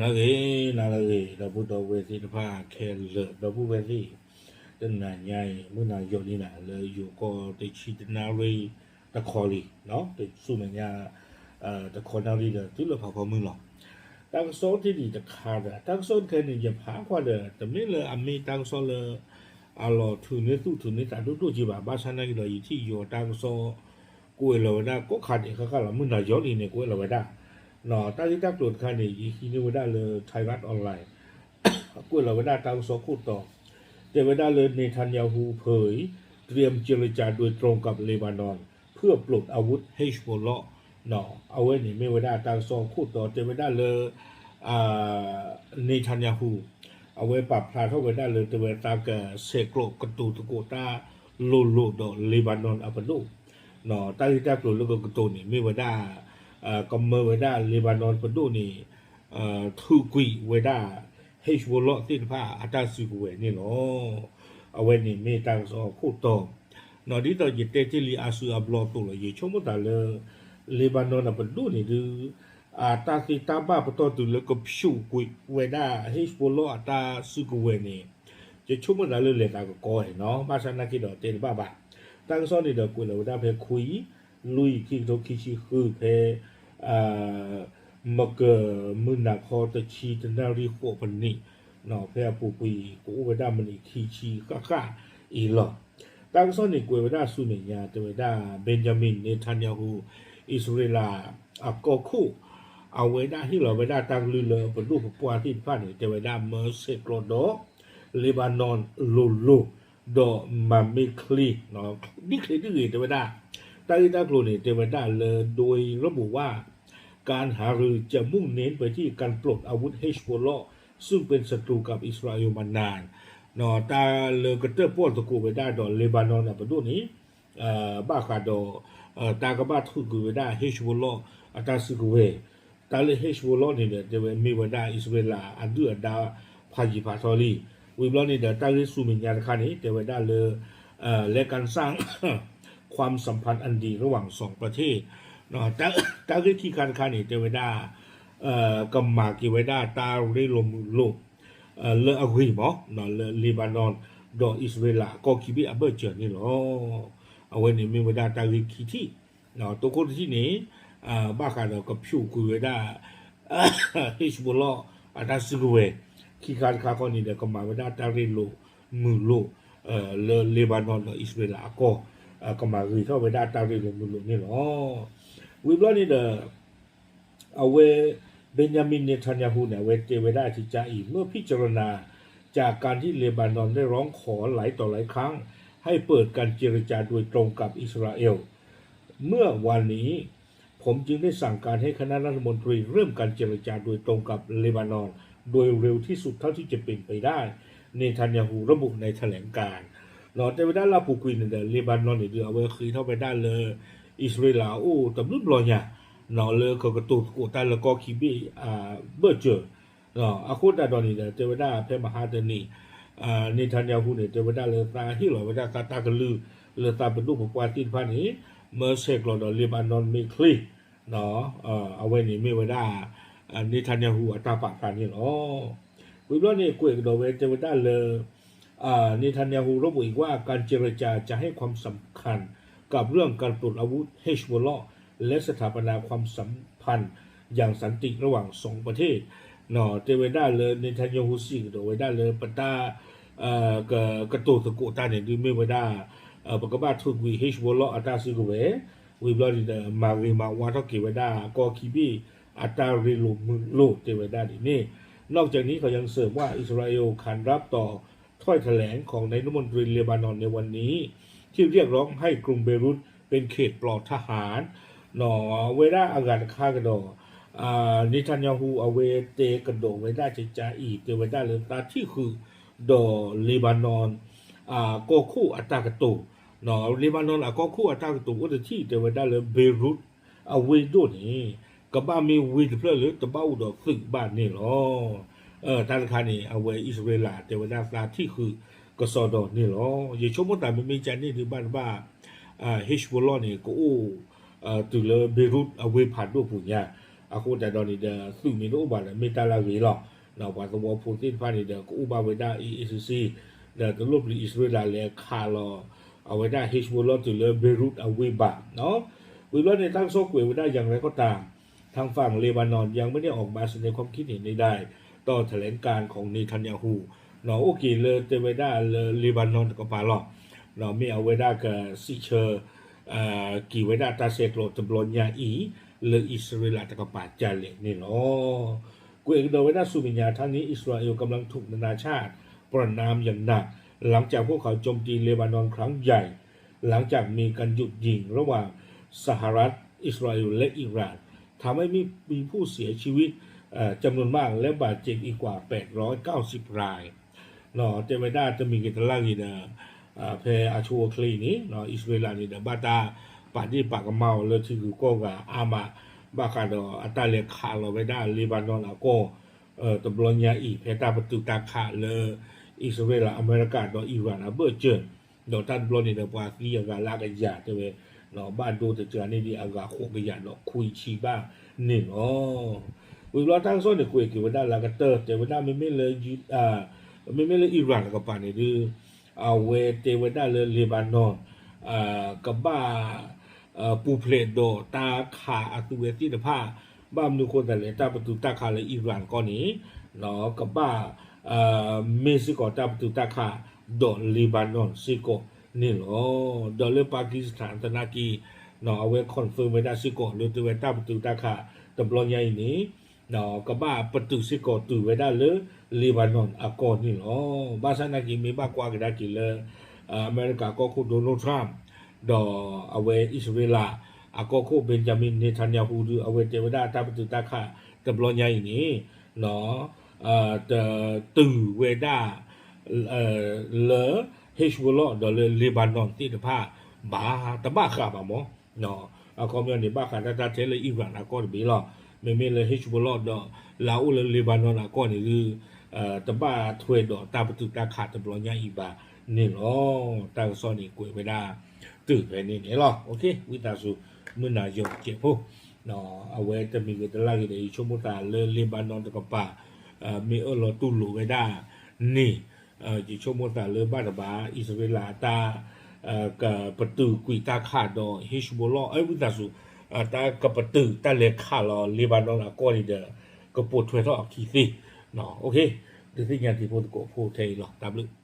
နၤဂ့ၤ နၤလၢအဂ့ၤ ဒီပုၢ်ဒီဝဲၢ်သ့ၣ်တဖၣ်ခဲလၢာ် ဒီပုၢ်ဝဲၢ်သ့ၣ်, တနၤညါအံၤ မုၢ်နၤယီၤလံနၤ လၢယိၤကီၢ်တဆံတနၣ်ရံၣ်တခီလံ, တဆူမဲာ်ညါ တခီနၣ်ရံၣ်ဒီး တုၤလၢဖးဖီမုၢ်လီၤ. တၢ်ကစီၣ်တ့ၢ်ဒံးတခါဒီး တၢ်ကစီၣ်တခါန့ၣ် ယဖးကွၢ်ဒီး တမ့ၢ်လၢအမ့ၢ်တၢ်ကစီၣ်လၢ အလီၤထုးန့ၢ်သူၣ်ထုးန့ၢ်သးဒိၣ်ဒိၣ်က့ဘၣ်, ဘၣ်ဆၣ်နာ်က့ဒီး ယထံၣ်ယိၤတၢ်ကစီၣ် ကွဲးလီၤဝဲဒၣ်ကိးခါဒဲးဃၣ်ဃၣ်လီၤ, မုၢ်နၤယီၤလံန့ၣ် ကွဲးလီၤဝဲဒၣ် တၢ်ဂ့ၢ်တၢ်ကျိၤတခါန့ၣ် ယဟံးန့ၢ်ဝဲဒၣ်လၢ Thairath Online ကွဲးလီၤဝဲဒၣ်တၢ်ကစီၣ်ခိၣ်တီ, တဲဝဲဒၣ်လၢ Netanyahu เผย เตรียมเจรจาโดยตรงกับเลบานอน เพื่อปลดอาวุธ Hezbollah အဝဲန့ၣ်မ့ၢ်ဝဲဒၣ်တၢ်ကစီၣ်ခိၣ်တီ တဲဝဲဒၣ်လၢ Netanyahu အဝဲပာ်ဖျါထီၣ်ဝဲဒၣ်လၢ တဲဝဲသးကဆဲးကျိးကတိၤသကိးတၢ်လိၤလိၤဒီး Lebanon အပဒိၣ်, တၢ်ဂ့ၢ်တၢ်ကျိၤလၢကကတိၤန့ၣ် မ့ၢ်ဝဲဒၣ် ကမၢဝဲဒၣ် Lebanon ပဒိၣ်န့ၣ် ထုးကွံာ်ဝဲဒၣ် Hezbollah သ့ၣ်တဖၣ်အတၢ်စုကဝဲၤန့ၣ်လီၤ. အဝဲန့ၣ်မ့ၢ်တၢ်ကစီၣ်အခိၣ်တီ, ဒ်သိးယတဲတ့ၢ်လံအါစုအါဘျီအသိးလီၤ, ယဆိကမိၣ်သးလၢ Lebanon အပဒိၣ်န့ၣ်ဒုး အတၢ်သ့တၢ်ဘၣ်ပတီၢ်တုၤလၢကဖျိးကွံာ်ဝဲဒၣ် Hezbollah အတၢ်စုကဝဲၤန့ၣ် ယဆိကမိၣ်သးလၢလဲၤသးကကီဟဲနီၤ, ဘၣ်ဆၣ်နာ်က့ဒီးတဲတဘၣ်ဘၣ်. တၢ်ကစီၣ်န့ၣ်ဒီးကွဲးလီၤဝဲဒၣ်ဖဲခွံ လွံၢ် ခံကထိခံဆံဃု ဖဲ မကၢၤမုၢ်နၤခီတဆံတနၣ်ရံၣ်ဃိးပနံး, ဖဲအပူၤကွံာ်ကအိၣ်ဝဲဒၣ်မံးနံးခံဆံဃၣ်ဃၣ်အံၤလီၤ. တၢ်ကစီၣ်န့ၣ်ကွဲးဝဲဒၣ်ဆူမဲာ်ညါ တဲဝဲဒၣ် Benjamin Netanyahu အံၣ်စရ့လးအကီၢ်ခိၣ် အဝဲဒၣ်ဟ့ၣ်လီၤဝဲဒၣ်တၢ်ကလုၢ်လၢပဒိၣ်ပပှၢ်သ့ၣ်တဖၣ်န့ၣ် တဲဝဲဒၣ်မၢဆဲးကျိးဒီး Lebanon လိၤလိၤ ဒီးမၤမ့ၢ်ချ့ ဒ်ချ့ဒ်ဂ့ၤ တဲဝဲဒၣ်. တၢ်ဂ့ၢ်တၢ်ကျိၤန့ၣ် တဲဝဲဒၣ်လၢ โดยระบุว่า การหารือจะมุ่งเน้นไปที่การปลดอาวุธ Hezbollah ซึ่งเป็นศัตรูกับอิสราเอลมานาน တၢ်လၢကတၢၣ်ပီၣ်သကိးဝဲဒၣ်ဒီး Lebanon အပဒိၣ်န့ၣ် ဘၣ်ဃးဒီး တၢ်ကဘၣ်ထုးကွံာ်ဝဲဒၣ် Hezbollah အတၢ်စုကဝဲၤ, တၢ်လၢ Hezbollah န့ၣ်ဒီး တဲဝဲမ့ၢ်ဝဲဒၣ်အံၣ်စရ့လးအဒုၣ်အဒါဖးယံၤဖးထီလံ. ဝံၤဘျီန့ၣ်ဒီး တၢ်ဂ့ၢ်ဆူမဲာ်ညါတခါန့ၣ် တဲဝဲဒၣ်လၢ และการสร้างความสัมพันธ์อันดีระหว่างสองประเทศ တၢ်ဂ့ၢ်ခံခါတခါန့ၣ် တဲဝဲဒၣ် ကမၤက့ၤဝဲဒၣ်တၢ်ရ့လိာ်မုာ်လိာ် လၢအဂ့ၤမး လၢ Lebanon ဒီးအံၣ်စရ့လးအကီၢ်ခံဘ့ၣ်အဘၢၣ်စၢၤန့ၣ်လီၤ. အဝဲန့ၣ်မ့ၢ်ဝဲဒၣ်တၢ်ဂ့ၢ်ခံထံၣ်, တိခိၣ်တထံၣ်န့ၣ် ဘၣ်ဃးဒီးကဖျိးကွံာ်ဝဲဒၣ် Hezbollah အတၢ်စုကဝဲၤ, ခံခါတခါဃီန့ၣ်ဒီး ကမၤဝဲဒၣ်တၢ်ရ့လိာ်မုာ်လိာ် လၢ Lebanon ဒီးအံၣ်စရ့လးအကီၢ်, ကမၤဂ့ၤထီၣ်ဝဲဒၣ်တၢ်ရ့လိာ်မုာ်လိာ်န့ၣ်လီၤ. ဝံၤဘျီန့ၣ်ဒီး အဝဲ Benjamin Netanyahu န့ၣ် အဝဲတဲဝဲဒၣ်ကကအံၤ เมื่อพิจารณาจากการที่เลบานอนได้ร้องขอหลายต่อหลายครั้งให้เปิดการเจรจาโดยตรงกับอิสราเอล เมื่อวานนี้ ผมจึงได้สั่งการให้คณะรัฐมนตรีเริ่มการเจรจาโดยตรงกับเลบานอนโดยเร็วที่สุดเท่าที่จะเป็นไปได้ เนทันยาฮูระบุในแถลงการณ์ တဲဝဲဒၣ်လၢအပူၤကွံာ်န့ၣ်ဒီး Lebanon န့ၣ်ဒီး အဝဲဃ့ထီၣ်ဝဲဒၣ်လၢ အံၣ်စရ့လးအအိၣ်တဘျုးဘျီညါ လၢကကတိၤသကိးတၢ်လၢကီၢ်ခံဘ့ၣ်အဘၢၣ်စၢၤ အဃိသတးဒီးန့ၣ်ဒီး တဲဝဲဒၣ်ဖဲမဟါတနံၤ Netanyahu န့ၣ် တဲဝဲဒၣ်လၢသးဟ့ၣ်လီၤဝဲဒၣ်သးတၢ်ကလုၢ်လၢသးပဒိၣ်ပပှၢ်သ့ၣ်တဖၣ်န့ၣ် မၢဆဲးကျိးဒီး Lebanon မ့ၢ်ချ့ အဝဲန့ၣ်မ့ၢ်ဝဲဒၣ် Netanyahu အတၢ်ပာ်ဖျါန့ၣ်လီၤ. ဝံၤဘျီန့ၣ် ကွဲးကဒီးဝဲတဲဝဲဒၣ်လၢ Netanyahu ระบุอีกว่าการเจรจาจะให้ความสำคัญกับเรื่องการปลดอาวุธ Hezbollah และสถาปนาความสัมพันธ์อย่างสันติระหว่างสองประเทศ တဲဝဲဒၣ်လၢ Netanyahu စံးကဒီးဝဲဒၣ်လၢပတၢ် ကတိၤသကိးတၢ်န့ၣ် ဒုးမ့ၢ်ဝဲဒၣ် ပကဘၣ်ထုးကွံာ် Hezbollah အတၢ်စုကဝဲၤ ဝံၤဘျီန့ၣ်ဒီး မၤဂ့ၤမၤဝါထီၣ်က့ၤဝဲဒၣ် ကီၢ်ခံဘ့ၣ်အတၢ်ရ့လိာ်မုာ်လိာ် တဲဝဲဒၣ်ဒ်န့ၣ်. นอกจากนี้เขายังเสริมว่าอิสราเอลขานรับต่อถ้อยแถลงของนายรัฐมนตรีเลบานอนในวันนี้ที่เรียกร้องให้กรุงเบรุตเป็นเขตปลอดทหาร ဝဲဒၣ်အဂၤတခါကဒီး Netanyahu အဝဲတဲကဒီးဝဲဒၣ်ကကအံၤ တဲဝဲဒၣ်လၢသးထံၣ်ဃုာ်ဒီး Lebanon ကီၢ်ခိၣ်အတၢ်ကတိၤ Lebanon အကီၢ်ခိၣ်အတၢ်ကတိၤအိၣ်တထံၣ် တဲဝဲဒၣ်လၢ Beirut အဝ့ၢ်ဒိၣ်န့ၣ် ကဘၣ်မ့ၢ်ဝ့ၢ်တဖျၢၣ်လၢတဘၣ်အိၣ်ဒီးသုးဘၣ်န့ၣ်လီၤ. တၢ်တခါန့ၣ် အဝဲအံၣ်စရ့လး တဲဝဲဒၣ်သးထံၣ်ဃုာ်ကစီဒီးန့ၣ်လီၤ. ယဆိကမိၣ်သးမ့မ့ၢ်ကန့ၣ်ဒုးဘၣ်တဘၣ် Hezbollah န့ၣ် ကအိၣ် တုၤလၢ Beirut အဝ့ၢ်ဖးဒိၣ်ပူၤညါ အဃိသတးဒီးန့ၣ်ဒီး သုးမ့ၢ်တအိၣ်ဘၣ်ဒီး မ့ၢ်တၢ်လၢအဂ့ၤလီၤ. ပှၤသဝီဖိသ့ၣ်တဖၣ်န့ၣ်ဒီး ကအိၣ်ဘၣ်ဝဲဒၣ် အ့ၣ်အ့ၣ်ဆ့ဆ့ ဒီးတလိၣ်ပျံၤအံၣ်စရ့လးလဲၤခးလီၤ အဝဲဒၣ် Hezbollah တုၤလၢ Beirut အဝ့ၢ်ဘၣ်. ဝံၤဘျီန့ၣ် တၢ်ကစီၣ်ကွဲးဝဲဒၣ် อย่างไรก็ตาม ทางฝั่งเลบานอนยังไม่ได้ออกมาแสดงความคิดเห็นใดๆ ต่อแถลงการณ์ของเนทันยาฮู အိၣ်က့ၤလၢတဲဝဲဒၣ်လၢ Lebanon တကပၤလီၤ. မ့ၢ်အဝဲဒၣ်ကစံးဆၢ က့ၤဝဲဒၣ်တၢ်ဆဲးကျိးတဘျီညါအံၤ လၢအံၣ်စရ့လးတကပၤဒ်လဲၣ်န့ၣ်လီၤ. ကွဲးကဒီးဝဲဒၣ်ဆူမဲာ်ညါ ทั้งนี้อิสราเอลกำลังถูกนานาชาติประณามอย่างหนัก หลังจากพวกเขาโจมตีเลบานอนครั้งใหญ่ หลังจากมีการหยุดยิงระหว่างสหรัฐ อิสราเอล และอิหร่าน ทำให้มีมีผู้เสียชีวิตเอ่อจำนวนมากและบาดเจ็บอีกกว่าแปดร้อยเก้าสิบราย တဲဝဲဒၣ်တမံၤဂ့ၤတလၢ်ဂ့ၤဒီး ဖဲအဆိအချ့န့ၣ် အံၣ်စရ့လးန့ၣ်ဒီး ဘၣ်တၢ်ပာ်ဒ့ၣ်ပာ်ကမၣ်အီၤလၢထံဂုၤကီၢ်ဂၤအါမး ဘၣ်ဃးဒီးအတၢ်လဲၤခးလီၤဝဲဒၣ် Lebanon အကီၢ် တဘျီညါအံၤ ဖဲတၢ်ပတုာ်တၢ်ခးလၢ အံၣ်စရ့လး အမဲရကၤ ဒီး Iran အဘၢၣ်စၢၤ ဒီးတၢ်တဘျီန့ၣ်ဒီး ပှၤသံအဂၤလၢအကယၤတဲဝဲ ဘၣ်ဒိတစှၤန့ၢ်ဒံးအဂၤဃိးကယၤဒီးခွံဆံဘၣ်န့ၣ်လီၤ. ဝံၤဘျီတၢ်ကစီၣ်န့ၣ် ကွဲးက့ၤဝဲဒၣ်လၢအကတၢၢ် တဲဝဲဒၣ် မ့မ့ၢ်လၢ မ့မ့ၢ်လၢ Iran တကပၤန့ၣ်ဒီး အဝဲတဲဝဲဒၣ်လၢ Lebanon ကဘၣ် ပူၤဖျဲးဒီးတၢ်ခးအသုဝဲသ့ၣ်တဖၣ် ဘၣ်မနုၤဃိသတးလဲၣ် တၢ်ပတုာ်တၢ်ခးလၢ Iran ကီၢ်န့ၣ် ကဘၣ် မ့ၢ်စ့ၢ်ကီးတၢ်ပတုာ်တၢ်ခးဒီး Lebanon စ့ၢ်ကီးန့ၣ်လီၤ. ဒီးလၢ Pakistan သနာ်က့ အဝဲ confirm ဝဲဒၣ်စ့ၢ်ကီးလၢတဲဝဲတၢ်ပတုာ်တၢ်ခးတဘျီညါအံၤန့ၣ် ကဘၣ်ပတုာ်စ့ၢ်ကီးတုၤဝဲဒၣ်လၢ Lebanon အကီၢ်န့ၣ်လီၤ. ဘၣ်ဆၣ်သနာ်က့ မ့ၢ်ဘၣ်ကွၢ်ကဒါက့ၤလၢ အမဲရကၤကီၢ်ခိၣ် Donald Trump ဒီးအဝဲအံၣ်စရ့လး အကီၢ်ခိၣ် Benjamin Netanyahu ဒီး အဝဲတဲဝဲဒၣ်တၢ်ပတုာ်တၢ်ခးတဘျီညါအံၤန့ၣ် တတုၤဝဲဒၣ် လၢ Hezbollah ဒီးလၢ Lebanon သ့ၣ်တဖၣ်ဘၣ် တဘၣ်ဃးဘၣ်မး အခီပညီန့ၣ် ဘၣ်ဃးတၢ်တၢ်ထဲလၢ Iran အကီၢ်တဘ့ၣ်လီၤ. မ့မ့ၢ်လၢ Hezbollah ဒီးလၢအအိၣ်လၢ Lebanon အကီၢ်န့ၣ်ဒီး တဘၣ်ထွဲဒီးတၢ်ပတုာ်တၢ်ခးတဘျီညါအံၤဘၣ်န့ၣ်လီၤ. တၢ်ကစီၣ်န့ၣ်ကွဲးဝဲဒၣ်တုၤဖဲန့ၣ်န့ၣ်လီၤ. ဝံသးစူၤ မုၢ်နၤယိၤကဲးဖိ အဝဲတမံၤဂ့ၤတလၢ်ဂ့ၤဒီး ယဆိကမိၣ်သးလၢ Lebanon တကပၤ မ့ၢ်အၢၣ်လီၤတူၢ်လိာ်ဝဲဒၣ်န့ၣ် ယဆိကမိၣ်သးလၢဘၣ်တဘၣ် အံၣ်စရ့လးအတၢ် ကပတုာ်ကွံာ်တၢ်ခးဒီး Hezbollah အဝံသးစူၤ တၢ်ကပတုာ်တၢ်လဲၤခးလီၤ Lebanon အကီၢ်န့ၣ်ဒီး ကပိာ်ထွဲထီၣ်အခံသ့ ဒုးသ့ၣ်ညါတံၤဖိသကိးဖိထဲအံၤလီၤ. တၢ်ဘျုး